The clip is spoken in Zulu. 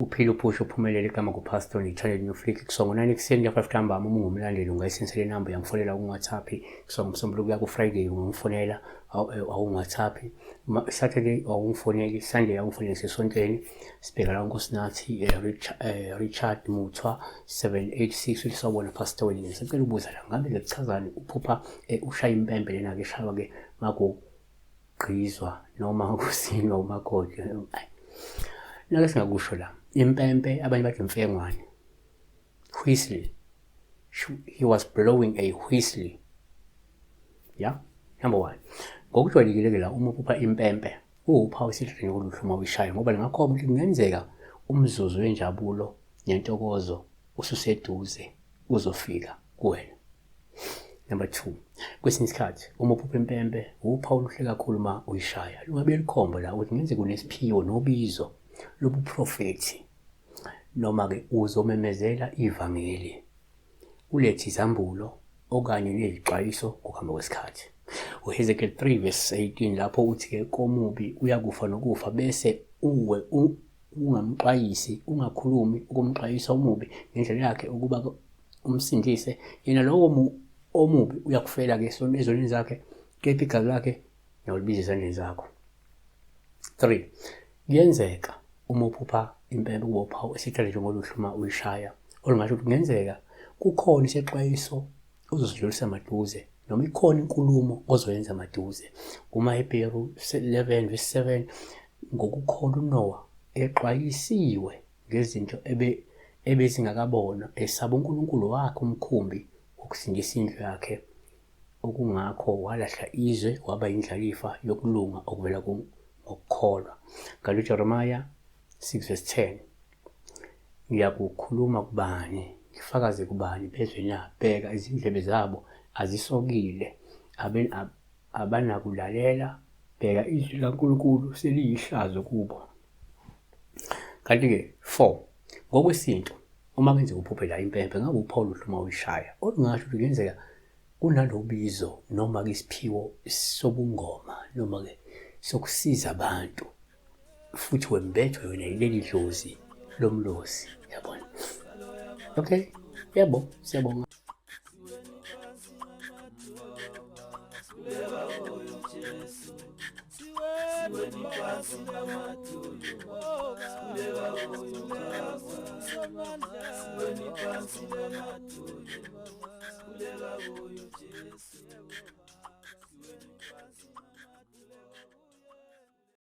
Uphile uphushe uphumelele igama kuPastor Channel New Flick kusuka ngo-9 ekuseni kuya 5 ntambama. Uma ungumlandeli ungayisensela inamba, uyangifonela ku-WhatsApp kusuka ngoMsombuluko kuya ku-Friday, ungangifonela awungu-WhatsApp. Saturday awungifoneli, Sunday awungifoneli, sesontweni. Sibheka la uNkosinathi Richard Muthwa 786 uthi sawubona Pastor wena, ngisacela ukubuza la, ngabe kuchazani uphupha ushaya impempe lena ke eshaywa ke makugqizwa noma kusinwa umakoti? Nake singakusho la impempe, abanye bathi imfengwane, whistle. He was blowing a whistle. Yeah, number one, ngokujwayelekile-ke la uma uphupha impempe kuwuphawu esidleni oluhle uma uyishaya, ngoba lingakhomba ukuthi kungenzeka umzuzu wenjabulo nentokozo ususeduze, uzofika kuwena. Number two, kwesinye isikhathi uma uphupha impempe uphawu oluhle kakhulu uma uyishaya, lungabe lukhomba la ukuthi kungenzeka unesiphiwo nobizo lobuprofethi, noma-ke uzomemezela ivangeli, ulethe izambulo okanye nezixwayiso ngokuhamba kwesikhathi. UHezekiel 3 verse 18 lapho uthi-ke komubi uyakufa nokufa, bese uwe ungamxwayisi, ungakhulumi ukumxwayisa umubi ngendlela yakhe ukuba umsindise yena, lowo omubi uyakufela-ke ezonweni zakhe, kepha igazi lakhe ngiyawulibiza ezandleni zakho. 3, kuyenzeka uma uphupha impempe kuba uphawu esithele njengoluhlu uma uyishaya, olungasho ukuthi kungenzeka kukhona isexwayiso ozosidlulisa maduze noma ikhona inkulumo ozoyenza maduze. KumaHebheru 11 verse 7, ngokukholwa uNowa exwayisiwe ngezinto ebezingakabonwa, esaba uNkulunkulu wakhe umkhumbi wokusindisa indlu yakhe, okungakho walahla izwe, waba indlalifa yokulunga okuvela ngokukholwa. Kanti uJeremiah 6 verse 10, ngiyakukhuluma kubani, ngifakaze kubani bezwe na? Bheka, izindlebe zabo azisokile, abanakulalela. Bheka, izwi likaNkulunkulu seliyihlazo kubo. Kanti-ke 4, ngokwesintu uma kwenzeka uphuphe la impempe, ngabe uphawu oluhle uma uyishaya, olungasho ukuthi kungenzeka kunalobizo noma-ke isiphiwo sobungoma noma-ke sokusiza abantu, futhi wembethwe wena yileli dlozi lomlozi, yabona. Okay, yebo, siyabonga. Siweni phansi ngamadolo, sikhuleka kuyo Jesu.